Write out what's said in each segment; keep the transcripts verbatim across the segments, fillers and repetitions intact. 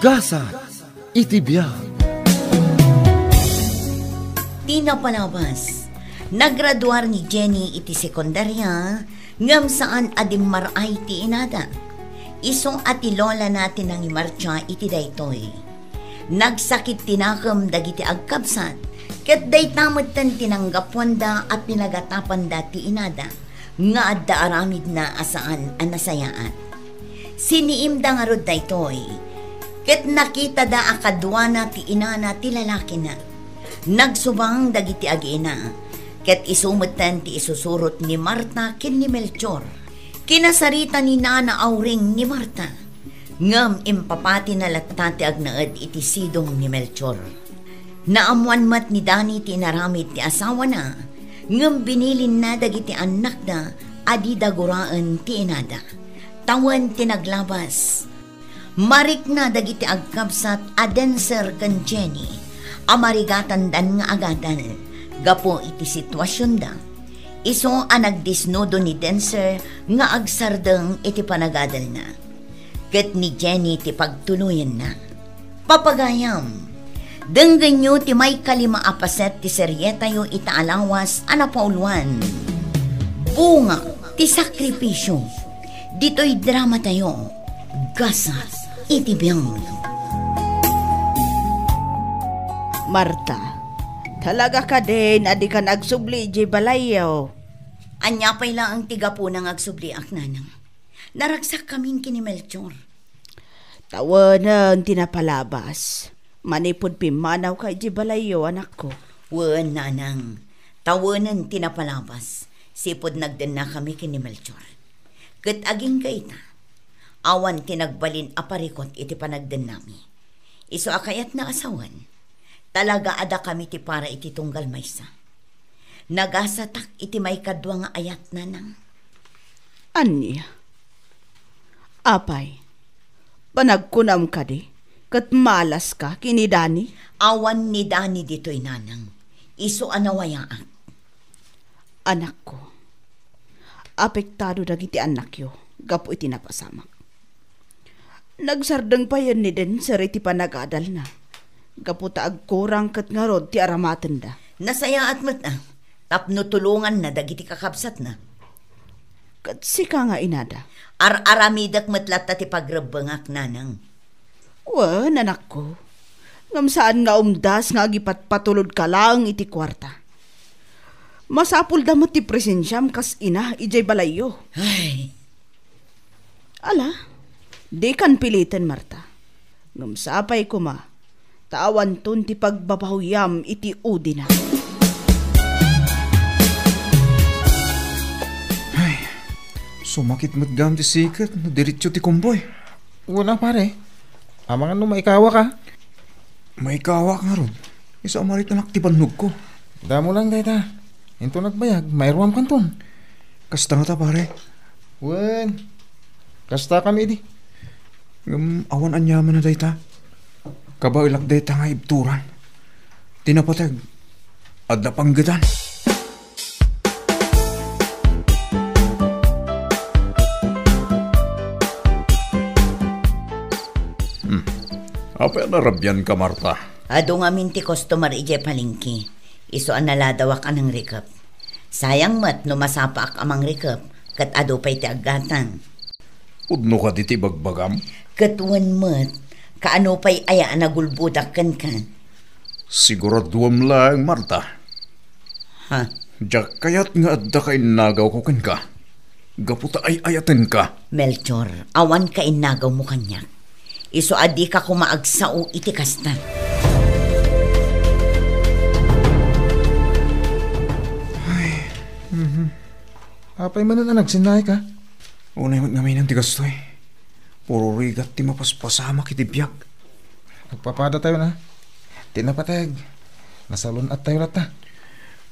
Gasat iti biag. Ti napalabas, nagraduar ni Jenny iti sekundaria, ngem saan a dimmar-ay ti inada. Isu a ti lolana ti nangimartsa iti daytoy. Nagsakit ti nakem dagiti agkabsat, ket dayta metten ti nanggapuanda a pinagatapanda ti inada nga adda aramidna a saan a nasayaat. Siniimda ngarud daytoy, ket nakitada a kaduana ti inana ti lalakina. Nagsubang dagiti agiina, ket isu metten ti isusurot ni Marta ken ni Melchor. Kinasarita ni Nana Auring ni Marta, ngem impapatina latta ti agnaed iti sidong ni Melchor. Naammoan met ni Dani ti inaramid ti asawana, ngem binilinna dagiti annakda a dida guraen ti inada. Tawen ti naglabas, marikna dagiti agkabsat a Denser ken Jenny a marigatandan nga agadal gapu iti situasionda. Isu a nagdisnudo ni Denser nga agsardeng iti panagadalna, ket ni Jenny ti pagtuloyenna. Papagayam, denggenyo ti maikalima a paset ti serietayo ita a lawas a napauluan, Bunga ti Sakripisio. Ditoy dramatayo, Gasat iti Biag. Marta, talaga kadin a dika agsubli idiay balayyo? Ania pay laeng ti gapuna nga agsubliak, nanang? Naragsakkamin ken ni Melchor. Tawenen ti napalabas. Manipud pimmanawka idiay balayyo, anakko. Wen, nanang. Tawenen ti napalabas. Sipud nagdennakami ken ni Melchor. Ket agingga ita, awan ti nagbalin a parikut iti panagdennami. Isu a kayatna a sawen, talaga a dakami ti para iti tunggal maysa. Nagasatak iti maikadua nga ayat, nanang. Ania? Apay, panagkunam kadi ket malaska ken ni Dani? Awan ni Dani ditoy, nanang. Isu a nawayaak. Anakko, apektado dagiti annakyo gapu iti napasamak. Nagsardeng payen ni Denser iti panagadalna, gapu ta agkurang ket ngarud ti aramatenda. Nasayaat met a, tapno tulonganna dagiti kakabsatna. Ket sika nga inada? Ar-aramidek met latta ti pagrebbengak, nanang. Wen, anakko. Ngem saan nga umdas nga agipatpatulodka laeng iti kuarta. Masapulda met ti presensiam kas ina idiay balayyo. Ay. Ala, dikan piliten, Marta. Ngem sapay koma, ta awanton ti pagbabahoyam iti udina. Ay, sumakit met gayam ti siket no diretso ti kumboy. Wala, pare. Amangan no maikawak a. Maikawak ngarud. Isu a maritanak ti bannogko. Damo lang dayta. Inton agbayag, mairuam kanton. Kasta ngata, pare. Wen, kasta kami idi. Ngem awan aniamanna dayta. Kabaelak dayta nga ibturan. Ti napateg, adda panggedan. Hmm. Apay a narabianka, Marta? Adu ngamin ti customer idiay palengke. Isu a naladawak a nangrikep. Sayang met no masapaak a mangrikep, ket adu pay ti aggatang. Pudno kadi ti ibagbagam? Ket wen met, kaano pay aya a nagulbodak kenka? Siguraduem laeng, Marta. Ha? Diak kayat nga adda kainnagawko kenka. Gapu ta ay-ayatenka. Melchor, awan kainnagawmo kaniak. Isu a dika koma agsao iti kasta. Ay, mhm. Apay manen a nagsinnaayka? Unay met ngamin ti gastoy. Puro rigat ti mapaspasamak iti biag. Agpapadatayo na. Ti napateg, nasalun-attayo latta.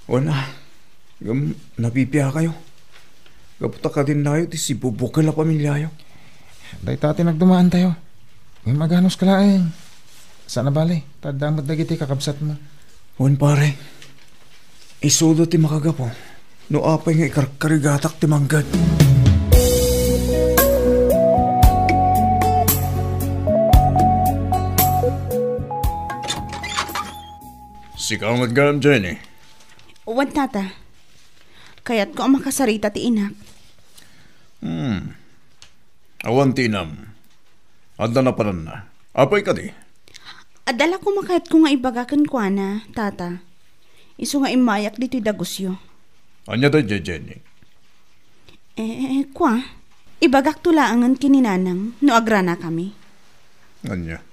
Wen a, ngem nabibiakayo. Gapu ta kadinnayo ti sibubukel a pamiliayo. Dayta ti nagdumaantayo. Ngem aganuska laeng. Saan a bale, ta adda met dagiti kakabsatmo. Wen, pare. Isuda ti makagapu no apay nga ikarkarigatak ti mangged. Sika met gayam, Jenny? Wen, Tata. Kayatko a makasarita ti inak. Hmm. Awan ti inam. Adda napananna. Apay kadi? Adda la koma kayatko nga ibaga kenkuana, Tata. Isu nga immayak ditoy dagusyo. Ania daydiay, Jenny? Eh, kua, ibagakto laengen ken ni Nanang no agranakami. Ania?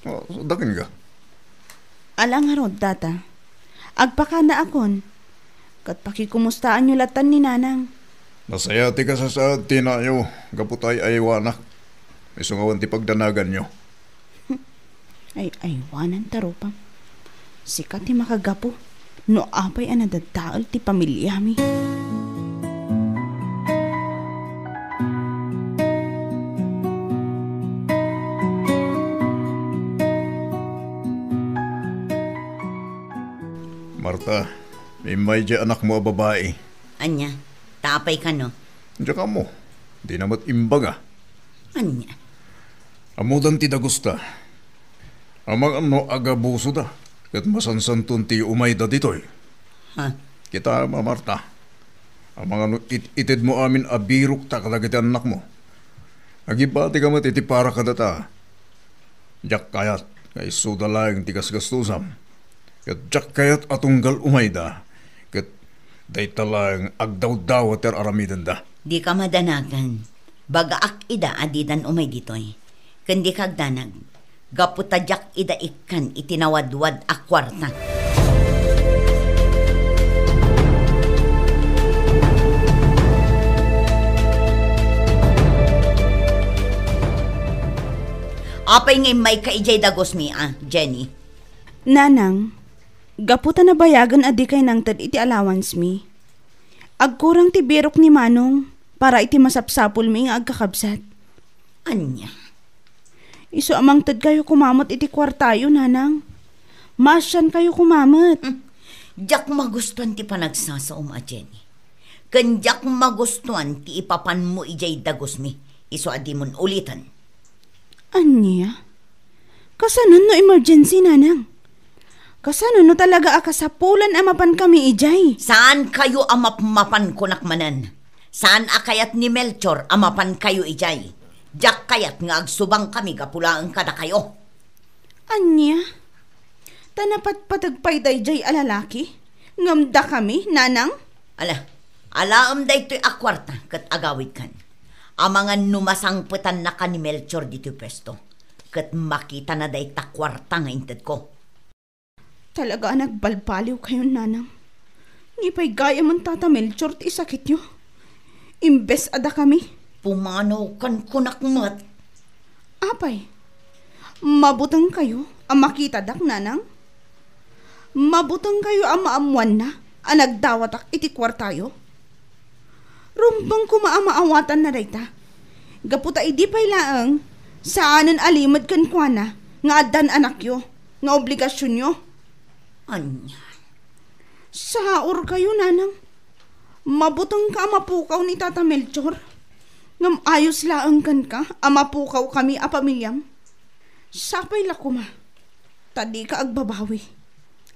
Ah, dakenka. Ala ngarud, Tata. Agpakadaakon. Ket pakikumustaanyo latan ni Nanang. Nasaya ti kasasaad ti inayo gapu ta ay-aywanak. Isu nga awan ti pagdanaganyo. Ay-aywanan ta rupam. Sika ti makagapu no apay a nadadael ti pamiliami. Marta, immay diay anakmo a babai. Ania? Ta apay kano? Diak ammo. Dina met imbaga. Ania? Ammodan ti dagusta. Amangan no agabusoda ket masansanton ti umayda ditoy. Ha? Kitaem a, Marta. Amangan no it-itedmo amin a birokta kadagiti annakmo. Agibatika met iti para kadata. Diak kayat nga isuda laeng ti gasgastosam. Ket diak kayat a tunggal umayda, ket dayta laeng agdawdawat ti ar-aramidenda. Dika madanagan. Bagaak ida a didan umay ditoy. Ken dika agdanag. Gapu ta diak ida ikkan iti nawadwad a kuarta. Apay nga immayka idiay dagusmi, a, Jenny? Nanang, gapu ta nabayagen a dikay nangted iti allowance mi, agkurang ti birok ni Manong para iti masapsapulmi nga agkakabsat. Ania? Isu a mangtedkayo koma met iti kuartayo, Nanang. Maasiankayo koma met. Hmm. Diak magustuan ti panagsasaom a, Jenny. Ken diak magustuan ti ipapanmo idiay dagusmi. Isu a dimon uliten. Ania? Kasano no emergency, Nanang? Kasano no talaga a kasapulan a mapankami idiay? Saankayo a mapmapan, kunak manen. Saan a kayat ni Melchor a mapankayo idiay. Diak kayat nga agsubangkami gapu laeng kadakayo. Ania? Ta napatpateg pay daydiay a lalaki? Ngem dakami, Nanang? Ala, alaem daytoy a kuarta ket agawidkan. Amangan no masangpetannaka ni Melchor ditoy puesto, ket makitana dayta kuarta nga intedko. Talaga a nagbalbaliwkayon, Nanang. Ni pay gayamen Tata Melchor ti isakityo. Imbes a dakami. Pumanawkan, kunak met. Apay, mabutengkayo a makitadak, Nanang? Mabutengkayo a maammoanna a nagdawatak iti kuartayo? Rumbeng koma a maawatanna dayta. Gapu ta idi pay laeng, saanen a limed kenkuana nga addan anakyo nga obligasionyo. Ania? Saurkayo, Nanang. Mabutengka a mapukaw ni Tata Melchor. Ngem ayos laeng kenka a mapukawkami a pamiliam. Sapay la koma ta dika agbabawi.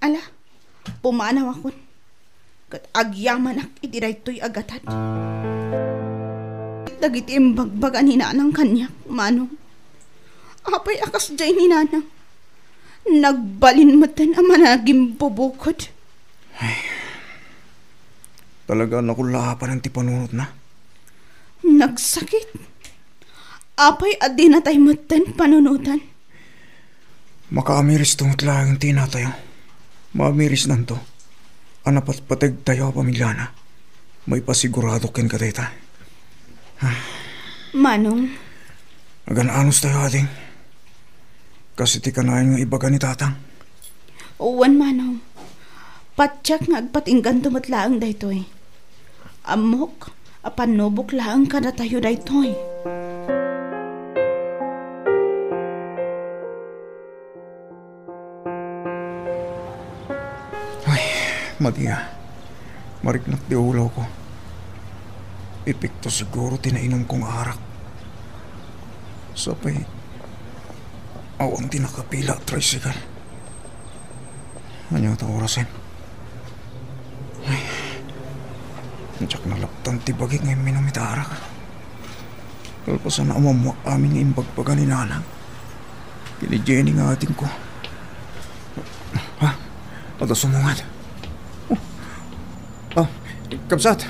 Ala, pumanawakon, ket agyamanak iti daytoy a gatad. Dagiti imbagbaga ni Nanang kaniak, Manong. Apay a kasdiay ni Nanang? Nagbalin metten a managimbubukod. Ay, talaga a nakullaapanen ti panunotna. Nagsakit. Apay a dinatay metten panunotan? Makaamiristo met laeng ti inatayo. Maamirisnanto a napatpategtayo a pamiliana. Maipasigurado kenka dayta. Manong. Agan-anos tayo, ading. Kas iti kanayon nga ibaga ni Tatang. Wen, Manong. Patiek nga agpatingganto met laeng daytoy. Ammok a pannubok laeng kadatayo daytoy. Ay, madi a. Mariknak ti ulawko. Epekto siguro ti nainumkong arak. Sapay, awan ti nakapila a tricycle. Ania ta orasen? Ay, diak nalaptan ti bagi nga imminum ita arak. Kalpasan a umammoak amin nga imbagbaga ni Nanang ken ni Jenny nga adingko. Ha? Adda sumungad. Oh. Ah, kabsat,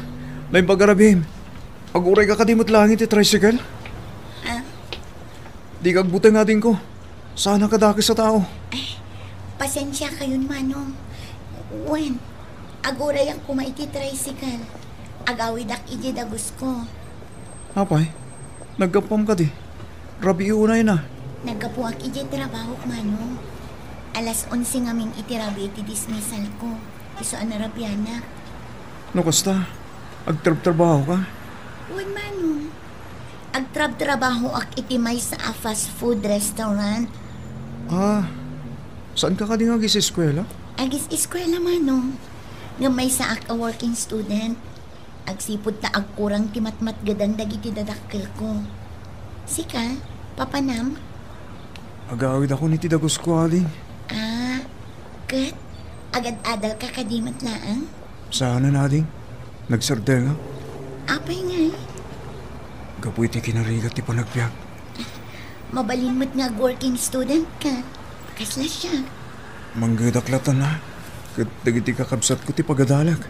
naimbag a rabiim. Agurayka kadi met laeng iti tricycle? Ah? Dika agbuteng, adingko. Saan a kadakes a tao. Ay, pasensiakayon, Manong. Wen, agurayak koma iti tricycle. Agawidak idiay dagusko. Apay, naggappam kadi? Rabii unayna. Naggapuak idiay trabahok, Manong. Alas onse ngamin iti rabii ti dismissalko. Isu a narabianak. No kasta, agtrabtrabahoka? Wen, Manong. Agtrabtrabahoak iti maysa a fast food restaurant. Ah, saanka kadi nga agis-eskuela? Agis-eskuela, Manong. Ngem maysaak a working student. Agsipud ta agkurang ti matmatgedan dagiti dadakkelko. Sika, papanam? Agawidakon iti dagusko, ading. Ah, ket agad-adalka kadi met laeng? Saanen, ading. Nagsardengak. Apay ngay? Gapu iti kinarigat ti panagbiag. Mabalin met nga ag-working student ka. Kasla siak. Manggedak latta, ket dagiti kakabsatko ti pagadalag.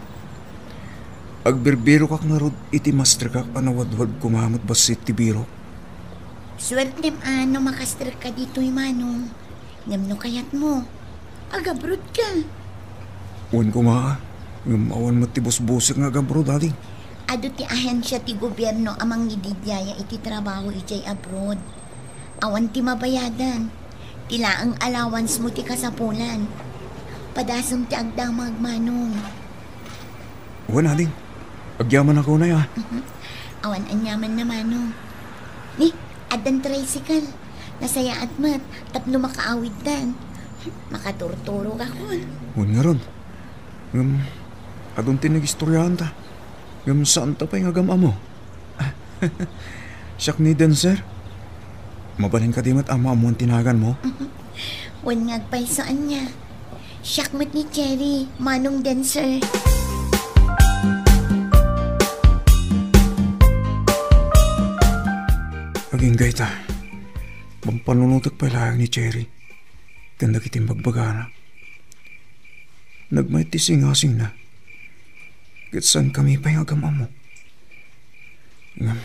Agbirbirokak ngarud iti masterkak a nawadwad koma met bassit ti birok. Suertem a no makasterka ditoy, Manong. Ngem no kayatmo, agabrodka. Wen koma, ngem awan met ti busbusek nga agabroad, ading. Adu ti ahensia ti gobierno a mangididiaya iti trabaho idiay abroad. Awan ti mabayadan. Ti laeng allowance mo ti kasapulan. Padasem ti agdamag, Manong. Wen, ading. Agyamanak unay, a. Mhm. Awan aniamanna, Manong. Ni, addan tricycle. Nasayaat met tapno makaawidtan. Makaturturogakon. Wen ngarud. Ngem, adun ti nagistoriaanta. Ngem, saanta pay nga agam-ammo. Siak ni Dancer. Mabalin kadi met a maammuan ti naganmo? Wen nga agpayso ania. Siak met ni Cherry, Manong Dancer. Agingga ita. Pampanunotek pay laeng ni Cherry ken dagiti imbagbaganna. Nagmayat ti singasingna, ket saankami pay nga agam-ammo. Ngem,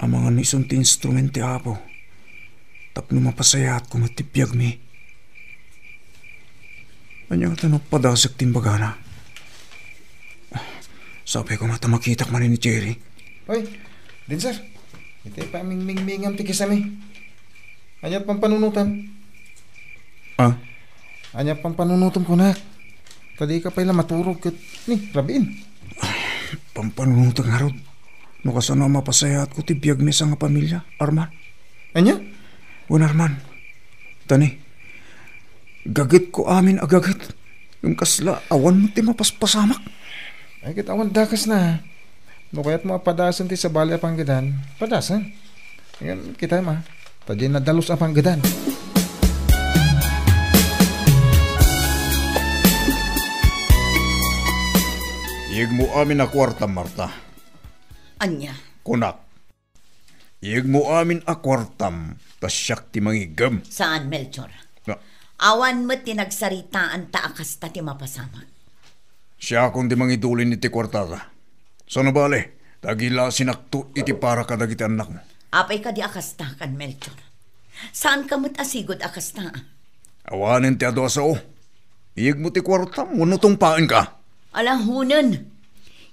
amangan no isun ti instrument ti Apo tapno mapasayaat koma ti biagmi. Ania ngata no padasek ti imbagana? Sapay koma ta makitak manen ni Cherry. Hoy, Dancer, iti pamingmingmingam ti kisami. Ania pampanunotam? Ah? Ania pampanunotam kunak? Ta dika pay la maturog ket ni, rabiin. Pampanunotek ngarud. No kasano a mapasayaatko ti biagmi a sangapamilia, Arman? Ania? Wen, Arman. Tani, gagetko amin a gaget. Ngem kasla, awan met ti mapaspasamak. Ay, ket awan dakesna. No kayatmo a padasen ti sabali a panggedan, padasen. Ngem, kitaem a, ta diay nadalus a panggedan. Iyegmo amin a kuartam, Marta. Ania? Kunak, iyegmo amin a kuartam, ta siak ti mangiggem. Saan, Melchor. Na- Awan met ti nagsaritaanta a kasta ti mapasamak. Siakon ti mangidulin iti kuartata. Saan a bale, ta agilasinakto iti para kadagiti annakmo. Apay kadi a kastakan, Melchor? Saanka met a sigud a kasta. Awanen ti adu a sao. Iyegmo ti kuartam wenno tungpaenka. Ala, hunen.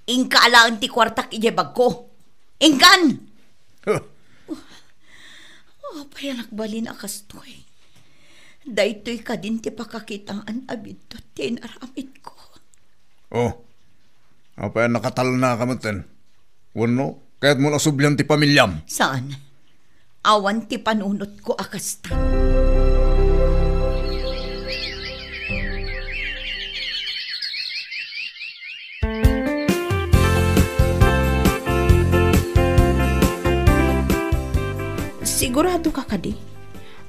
Inka alaen ti kuartak idiay bagko. Inkan! Huh. Apay a nagbalin a kastoy? Daytoy kadin ti pakakitaan a biddut ti inaramidko. Oh, apay a nakatalnaka metten? Wenno, kayatmo a sublian ti pamiliam? Saan. Awan ti panunotko a kasta. Sigurado ka kadi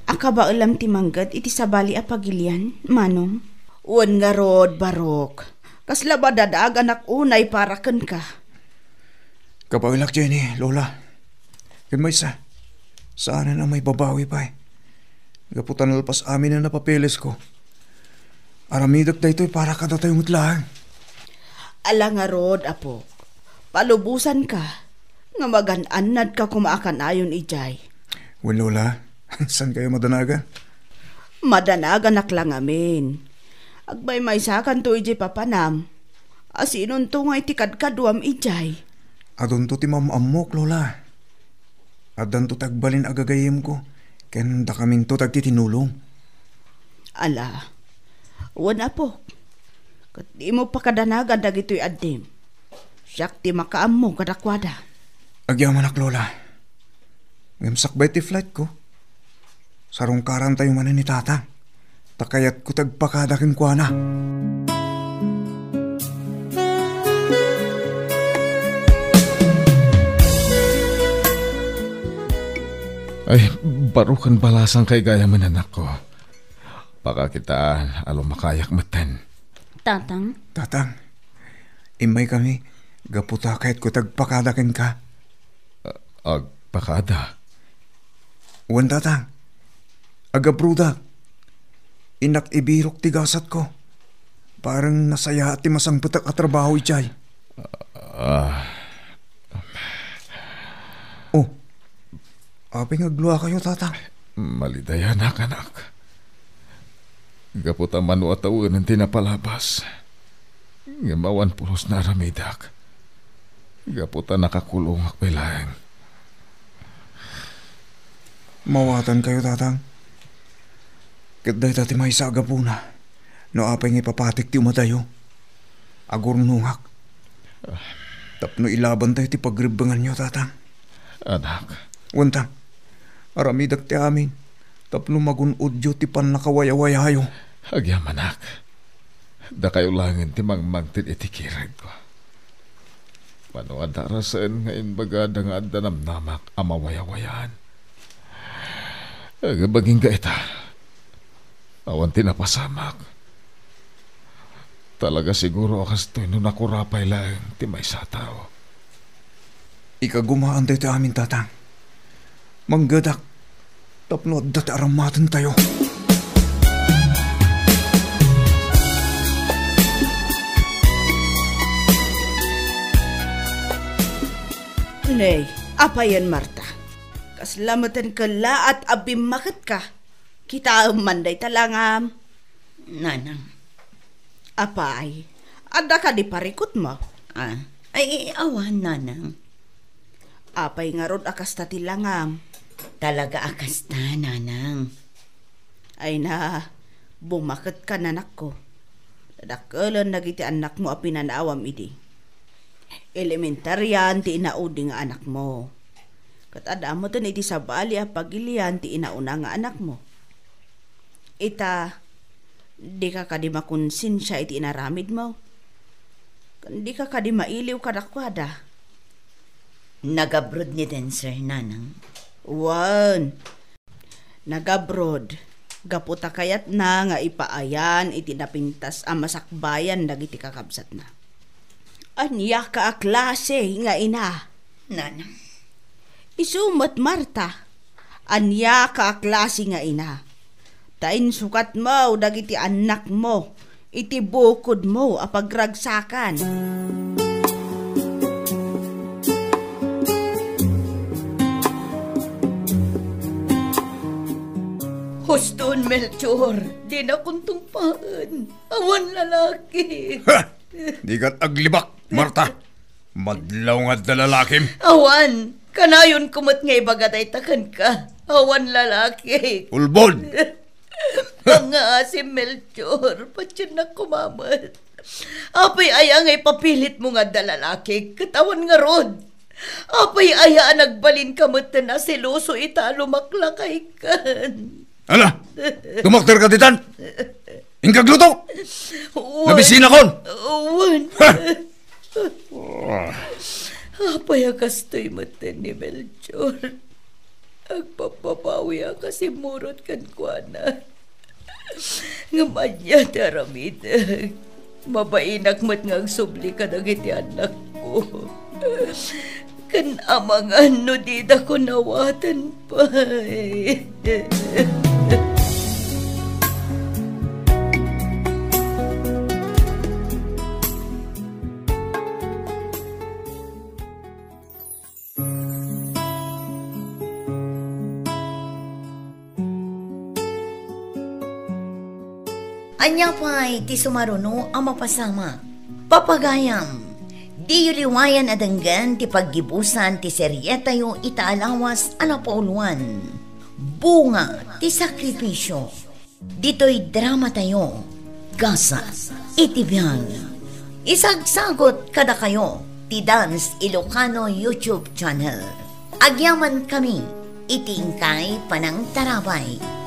a kabaelam ti mangged iti sabali a pagilian, Manong? Wen ngarud, Barok, kasla madanagannak unay para kenka. Kabaelak, Jenny, Lola. Ken maysa, saanen a maibabawi pay. Gapu ta nalpas amin a napapelesko. Aramidek daytoy para kadatayo met laeng. Ala ngarud, apok. Palubosanka nga magan-annadka koma a kanayon idiay. Wen, Lola, saankayo madanagan? Madanaganak la ngamin. Agmaymaysakanto idiay papanam. Asinonto nga iti kadkaduam idiay? Adunto ti maam-ammok, Lola. Addanto ti agbalin a gagayyemko, ken dakaminto ti agtitinulong. Ala, wen, apok, ket dimo pakadanagan dagitoy addim. Siak ti makaammo kadakuada. Agyamanak, Lola. Ngem sakbay ti flightko, sarungkarantayo manen ni Tatang. Ta kayatko ti agpakada kenkuana. Ay, baro ken balasangkay gayamen, anakko. Pakakitaen a lumakayak metten. Tatang? Tatang, immaykami gapu ta kayatko ti agpakada kenka. A-, agpakada? Wen, Tatang. Agabrodak. Innak ibirok ti gasatko. Parang nasayaat ti masangpetak a trabaho idiay. Ah. Oh. Apay nga agluakayo, Tatang? Malidayanak, anak. Gapu ta mano a tawen ti napalabas. Ngem awan pulos nga aramidek. Gapu ta nakakulongak pay laeng. Mawatankayo, Tatang. Ket dayta ti maysa a gapuna no apay nga ipapatik ti umadayo. Agurnongak tapno ilabantayo ti pagrebbenganyo, Tatang. Anak. Wen, Tang, aramidek ti amin tapno magun-odyo ti pannakawayawayayo. Agyamanak. Dakayo laengen ti mangmangted iti kiredko. Mano a darasen nga imbagada nga adda namnamak a mawayawayaan. Agin-, agingga ita. Awan ti napasamak. Talaga siguro a kastoy no nakurapay laeng ti maysa a tao. Ikagumaan daytoy amin, Tatang. Manggedak tapno adda ti arammatentayo. Nay, apayen, Marta? Kasla meten kellaat a bimmaketka. Kitaem man dayta langam. Nanang. Apay, adda kadi parikutmo? Ah, ay, awan, Nanang. Apay ngarud a kasta ti langam? Talaga a kasta, Nanang. Ay na, bumaketka, anakko. Dadakkelen dagiti annakmo a pinanawam idi. Elementarian ti inaudi nga anakmo. Ket adda metten iti sabali a pagilian ti inauna nga anakmo. Ita, dika kadi makonsensia iti inaramidmo? Ken dika kadi mailiw kadakuada? Nagabroad ni Denser, Nanang. Wen, nagabroad gapu ta kayatna nga ipaayan iti napintas a masakbayan dagiti kakabsatna. Ania ka a klase nga ina? Nanang. Isu met, Marta, ania ka a klase nga ina? Ta insukatmo dagiti annakmo iti bukodmo a pagragsakan. Huston, Melchor, dinakon tungpaen. Awan lalaki. Ha! Dikat aglibak, Marta. Madlaw nga adda lalakim. Awan. Kanayonko met nga ibaga dayta kenka. Awan lalaki. Ulbod! Pangngaasim, Melchor. Patiennak koma met. Apay aya nga ipapilitmo nga adda lalaki ket awan ngarud? Apay aya a nagbalinka metten a seloso ita a lumaklakaykan? Ala, tumakderka ditan. Inka agluto. Wen. Nabisinakon. Wen. Ha! Apay a kastoy metten ni Melchor? Agpappabawi a kasimmurot kenkuana. Ngem ania ti aramidek? Mabainak met nga agsubli kadagiti annakko. Ken amangan no didako nawaten pay. Ania pay ti sumaruno a mapasamak? Papagayam, diyo liwayan a denggen ti paggibusan ti serietayo ita a lawas a napauluan, Bunga ti Sakripisio. Ditoy dramatayo, Gasat iti Biag. Isagsagot kadakayo ti Dance Ilocano YouTube channel. Agyaman kami iti inkay panangtarabay.